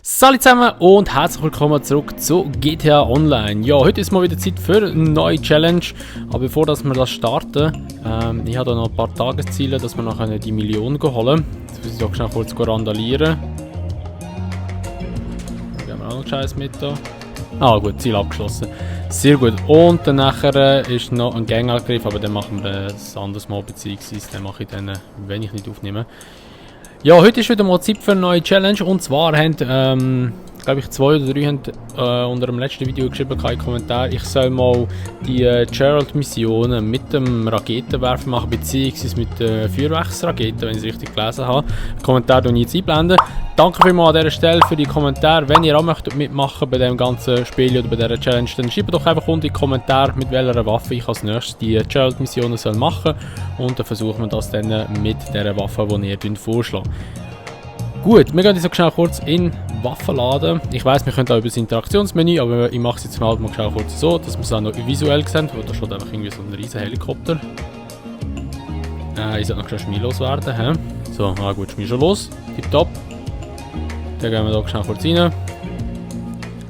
Salut zusammen und herzlich willkommen zurück zu GTA Online. Ja, heute ist mal wieder Zeit für eine neue Challenge. Aber bevor wir das starten, ich habe da noch ein paar Tagesziele, dass wir noch die Million holen können. Jetzt muss ich doch schnell kurz randalieren. Da haben wir auch noch Scheiß mit da. Ah gut, Ziel abgeschlossen. Sehr gut. Und dann nachher ist noch ein Gangangriff, aber dann machen wir ein anderes Mal, beziehungsweise den mache ich dann, wenn ich nicht aufnehme. Ja, heute ist wieder mal Zeit für eine neue Challenge und zwar haben, glaube ich, 2 oder 3 haben unter dem letzten Video geschrieben, kein Kommentar, ich soll mal die Gerald-Missionen mit dem Raketenwerfer machen, beziehungsweise mit der Feuerwerksrakete, wenn ich es richtig gelesen habe. Den Kommentar tue ich jetzt einblenden. Danke vielmals an dieser Stelle für die Kommentare. Wenn ihr auch möchtet mitmachen bei dem ganzen Spiel oder bei dieser Challenge, dann schreibt doch einfach unten in die Kommentare, mit welcher Waffe ich als nächstes die Gerald-Missionen machen soll. Und dann versuchen wir das dann mit dieser Waffe, die ihr vorschlägt. Gut, wir gehen jetzt schnell kurz in Waffenladen. Ich weiss, wir können auch über das Interaktionsmenü, aber ich mache es jetzt mal schnell kurz so, dass wir es auch noch visuell sehen. Da steht einfach irgendwie so ein riesen Helikopter. Ich sollte noch schnell schmierlos werden. He? So, gut, schmier schon los. Tipptopp. Dann gehen wir hier schnell kurz rein.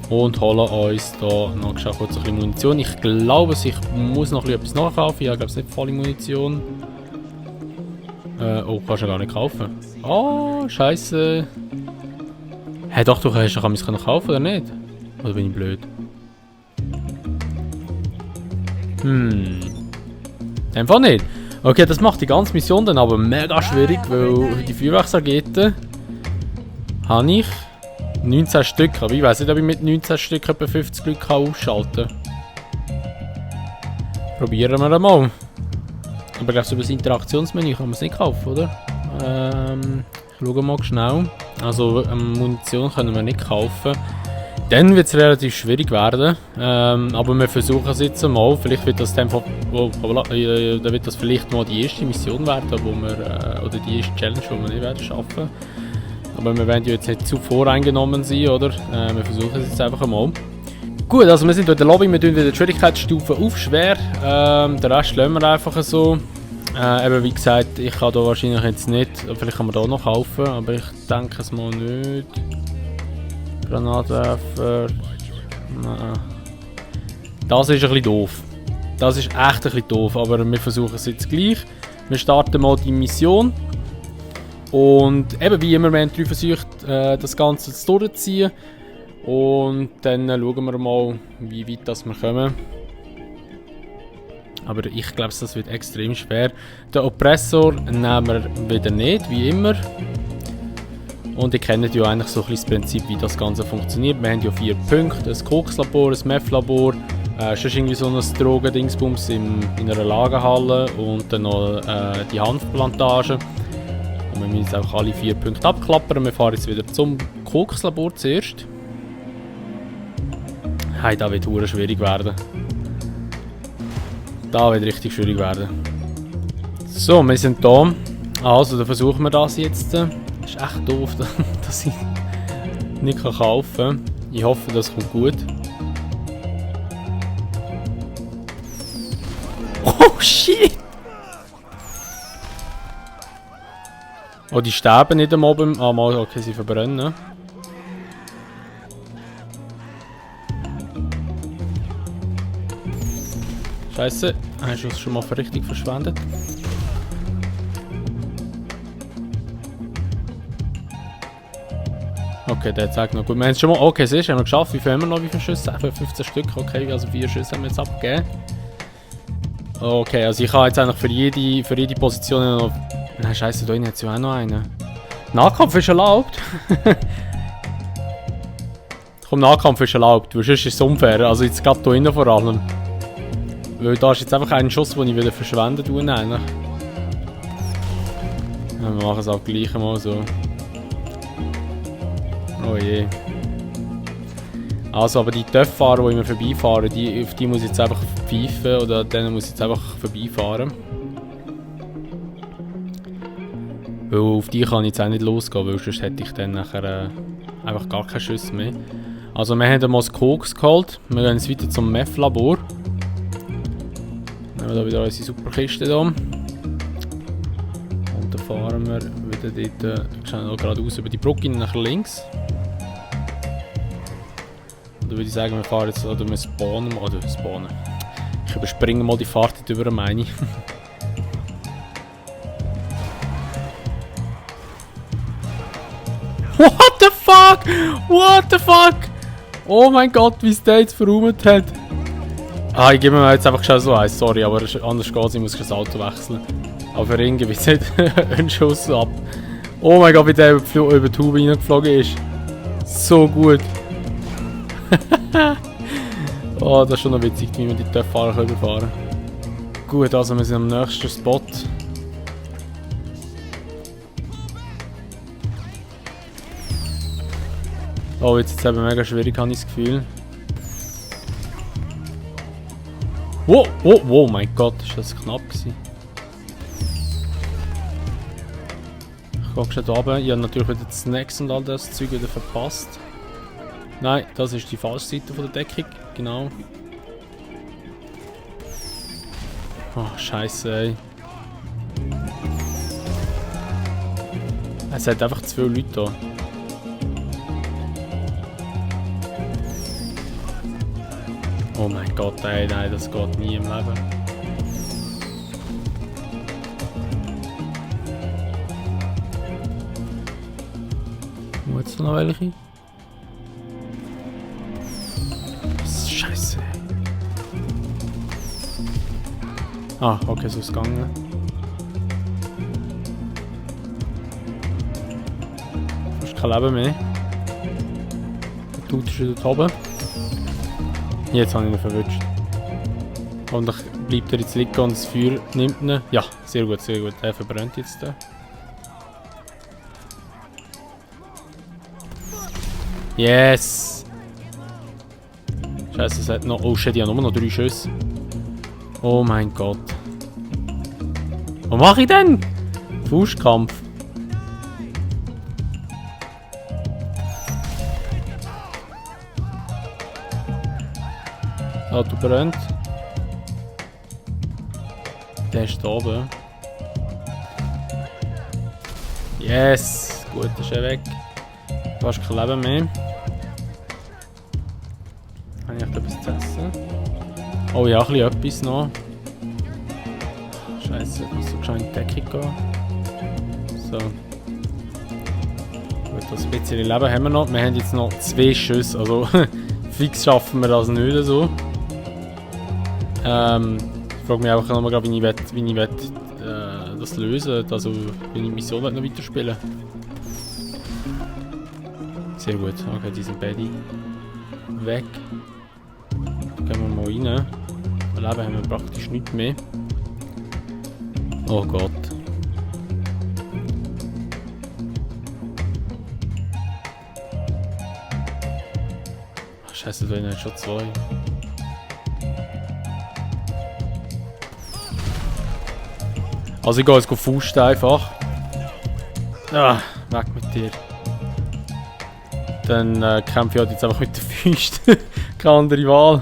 Und holen uns hier noch schnell kurz ein bisschen Munition. Ich glaube, ich muss noch etwas nachkaufen. Ich habe glaube nicht volle Munition. Oh, kannst du gar nicht kaufen. Oh, scheiße. Hey, doch, du hast doch etwas kaufen, oder nicht? Oder bin ich blöd? Einfach nicht. Okay, das macht die ganze Mission dann aber mega schwierig, weil die Feuerwerksraketen habe ich 19 Stück. Aber ich weiß nicht, ob ich mit 19 Stück etwa 50 Glück ausschalten kann. Probieren wir mal. Aber ich glaube, über das Interaktionsmenü kann man es nicht kaufen, oder? Ich schaue mal schnell. Also Munition können wir nicht kaufen. Dann wird es relativ schwierig werden. Aber wir versuchen es jetzt mal. Vielleicht wird das dann wird das vielleicht mal die erste Mission werden, wo wir, oder die erste Challenge, die wir nicht werden schaffen. Aber wir werden ja jetzt nicht zu voreingenommen sein, oder? Wir versuchen es jetzt einfach mal. Gut, also wir sind in der Lobby, wir tun wieder die Schwierigkeitsstufe auf schwer. Den Rest lassen wir einfach so. Eben wie gesagt, ich kann da wahrscheinlich jetzt nicht, vielleicht kann man da noch kaufen, aber ich denke es mal nicht. Granatwerfer. Nein. Das ist ein bisschen doof. Das ist echt ein bisschen doof, aber wir versuchen es jetzt gleich. Wir starten mal die Mission. Und eben wie immer, wir haben 3 versucht, das Ganze durchzuziehen. Und dann schauen wir mal, wie weit das wir kommen. Aber ich glaube, das wird extrem schwer. Den Oppressor nehmen wir wieder nicht, wie immer. Und ihr kennt ja eigentlich so ein bisschen das Prinzip, wie das Ganze funktioniert. Wir haben ja 4 Punkte, ein Kokslabor, ein Meth-Labor, sonst irgendwie so ein Drogendingsbums in einer Lagerhalle und dann noch die Hanfplantage. Und wir müssen jetzt auch alle 4 Punkte abklappern. Wir fahren jetzt wieder zum Kokslabor zuerst. Hey, das wird verdammt schwierig werden. Das wird richtig schwierig werden. So, wir sind da. Also, dann versuchen wir das jetzt. Das ist echt doof, dass ich nicht kaufen kann. Ich hoffe, das kommt gut. Oh shit! Oh, die sterben nicht einmal beim... Ah, mal, okay, sie verbrennen. Scheiße, hast du es schon mal richtig verschwendet? Okay, der zeigt noch gut. Wir haben es schon mal... Okay, siehst du, haben wir geschafft. Wie viel haben wir noch? Wie viele Schüsse? 15 Stück. Okay, also 4 Schüsse haben wir jetzt abgegeben. Okay, also ich habe jetzt eigentlich für jede Position noch... Nein, scheiße, da hinten hat es ja auch noch einen. Nahkampf ist erlaubt. Komm, Nahkampf ist erlaubt, weil sonst ist es unfair. Also jetzt gerade hier hinten vor allem. Weil da ist jetzt einfach ein Schuss, den ich wieder verschwenden tue. Ja, wir machen es auch gleich mal so. Oh je. Also, aber die Töpffahrer, die immer vorbeifahren, auf die muss ich jetzt einfach pfeifen oder denen muss ich jetzt einfach vorbeifahren. Weil auf die kann ich jetzt auch nicht losgehen, weil sonst hätte ich dann nachher einfach gar keinen Schuss mehr. Also wir haben mal das Koks geholt. Wir gehen jetzt weiter zum Meth-Labor. Nehmen wir da wieder unsere super Kiste hier. Und dann fahren wir wieder dort geradeaus über die Brücke nach links. Oder würde ich sagen, wir fahren jetzt, oder wir spawnen, oder spawnen. Ich überspringe mal die Fahrt über, meine ich. What the fuck? What the fuck? Oh mein Gott, wie es der jetzt verräumt hat. Ah, ich gebe mir jetzt einfach schon so eins, sorry, aber anders geht es, ich muss das Auto wechseln. Aber für ihn gibt es nicht einen Schuss ab. Oh mein Gott, wie der über die Tube reingeflogen ist. So gut. Oh, das ist schon noch witzig, wie wir die Fahrer überfahren. Gut, also wir sind am nächsten Spot. Oh, jetzt eben mega schwierig, habe ich das Gefühl. Wow, wow, wow, mein Gott, ist das knapp gewesen. Ich gucke schon da oben. Ich habe natürlich wieder die Snacks und all das Zeug wieder verpasst. Nein, das ist die falsche Seite von der Deckung, genau. Oh, Scheiße, ey. Es hat einfach zu viele Leute da. Oh mein Gott, ey, nein, das geht nie im Leben. Wo jetzt noch welche? Scheiße. Ah, okay, so ist es gegangen. Fast kein Leben mehr. Der Dude ist wieder da oben. Jetzt habe ich ihn verwünscht. Und dann bleibt er jetzt liegen und das Feuer nimmt ihn. Ja, sehr gut, sehr gut. Er verbrennt jetzt da. Yes! Scheiße, es hat noch... Oh shit, ich habe nur noch 3 Schüsse. Oh mein Gott. Was mache ich denn? Faustkampf. Auto brennt. Der ist da oben. Yes! Gut, ist er weg. Fast kein Leben mehr. Habe ich echt etwas zu essen? Oh ja, ein bisschen etwas noch. Scheiße, ich muss so gescheit in die Deckung gehen. So. Gut, das bisschen Leben haben wir noch. Wir haben jetzt noch 2 Schüsse, also fix schaffen wir das nicht so. Ich frage mich einfach nochmal, wie ich das lösen, also wie ich die Mission noch weiterspielen. Sehr gut, okay, die sind beide weg. Da gehen wir mal rein. Leben haben wir praktisch nichts mehr. Oh Gott. Ach, Scheiße, da sind schon 2. Also ich gehe jetzt Faust einfach. Ah, weg mit dir. Dann kämpfe ich halt jetzt einfach mit der Faust. Keine andere Wahl.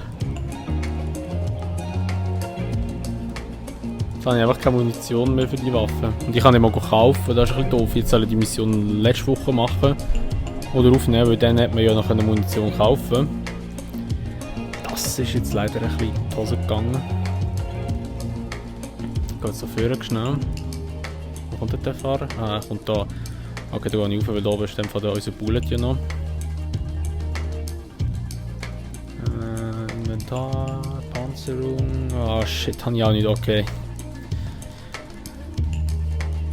Jetzt habe ich einfach keine Munition mehr für die Waffe. Und ich kann nicht mal kaufen, das ist ein bisschen doof. Jetzt soll ich die Mission letzte Woche machen. Oder aufnehmen, weil dann hat man ja noch eine Munition kaufen. Das ist jetzt leider ein bisschen in die Hose gegangen. Geht so vorne schnell. Wo kommt der Fahrer? Ah, er kommt da. Okay, da gehe ich rauf, weil da oben ist dann von unser Bullet ja noch. Inventar, Panzerung. Ah, shit, habe ich auch nicht, okay.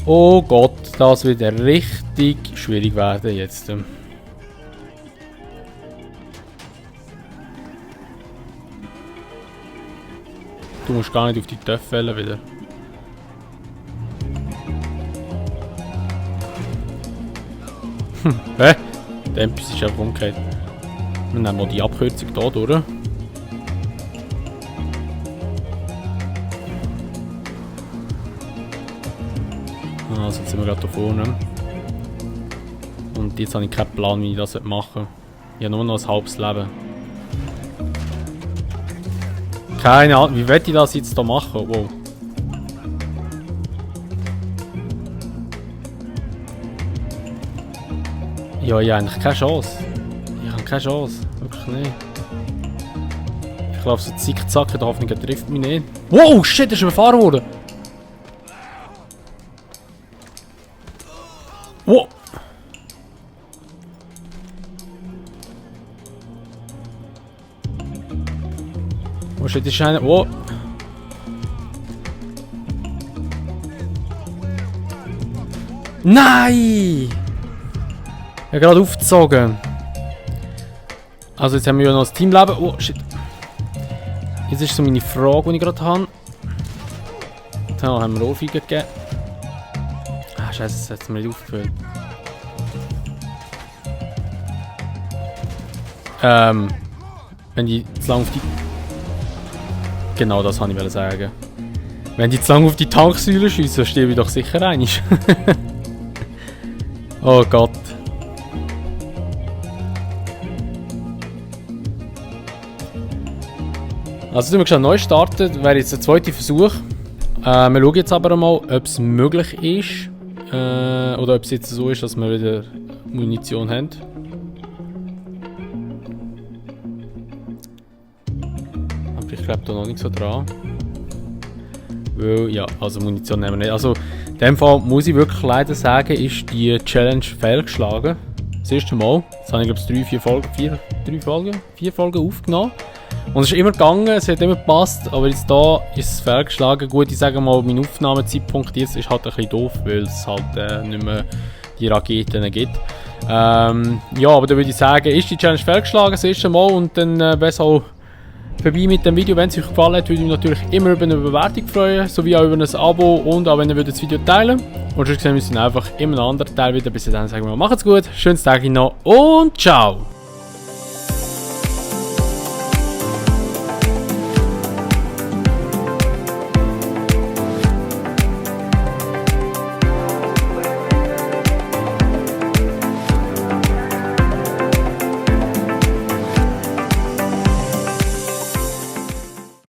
Oh Gott, das wird richtig schwierig werden jetzt. Du musst gar nicht auf die Töpfe wieder. Hä? Der Tempus ist einfach umgekehrt. Wir nehmen mal die Abkürzung hier durch. Also jetzt sind wir gerade hier vorne. Und jetzt habe ich keinen Plan, wie ich das machen soll. Ich habe nur noch ein halbes Leben. Keine Ahnung, wie werde ich das jetzt hier machen? Wow. Ja, ich habe eigentlich keine Chance. Ich habe keine Chance. Wirklich nicht. Ich laufe so zickzack, in der Hoffnung, er trifft mich nicht. Wow, shit, er ist überfahren worden! Wow! Oh shit, ist einer. Wow! Nein! Ich habe gerade aufgezogen. Also jetzt haben wir ja noch das Teamleben. Oh shit. Jetzt ist so meine Frage, die ich gerade habe. Da haben wir Ohrfeige gegeben. Ah scheiße, das hat es mir nicht aufgefüllt. Wenn die zu lang auf die... Genau das wollte ich sagen. Wenn die zu lang auf die Tanksäule schiessen, stehe ich doch sicher rein. Oh Gott. Also, wenn wir schon neu starten, wäre jetzt der zweite Versuch. Wir schauen jetzt aber mal, ob es möglich ist. Oder ob es jetzt so ist, dass wir wieder Munition haben. Aber ich glaube da noch nicht so dran. Weil, ja, also Munition nehmen wir nicht. Also, in dem Fall muss ich wirklich leider sagen, ist die Challenge fehlgeschlagen. Das erste Mal. Jetzt habe ich glaube ich 4 Folgen aufgenommen. Und es ist immer gegangen, es hat immer gepasst, aber jetzt da ist es fehlgeschlagen. Gut, ich sage mal, mein Aufnahmezeitpunkt jetzt ist halt ein bisschen doof, weil es halt nicht mehr die Raketen gibt. Ja, aber dann würde ich sagen, ist die Challenge fehlgeschlagen das erste Mal und dann wäre es auch vorbei mit dem Video. Wenn es euch gefallen hat, würde ich mich natürlich immer über eine Bewertung freuen, sowie auch über ein Abo und auch wenn ihr das Video teilen würdet. Und schon sehen wir uns dann einfach in einem anderen Teil wieder. Bis dann sagen wir, macht's gut, schönes Tag noch und ciao!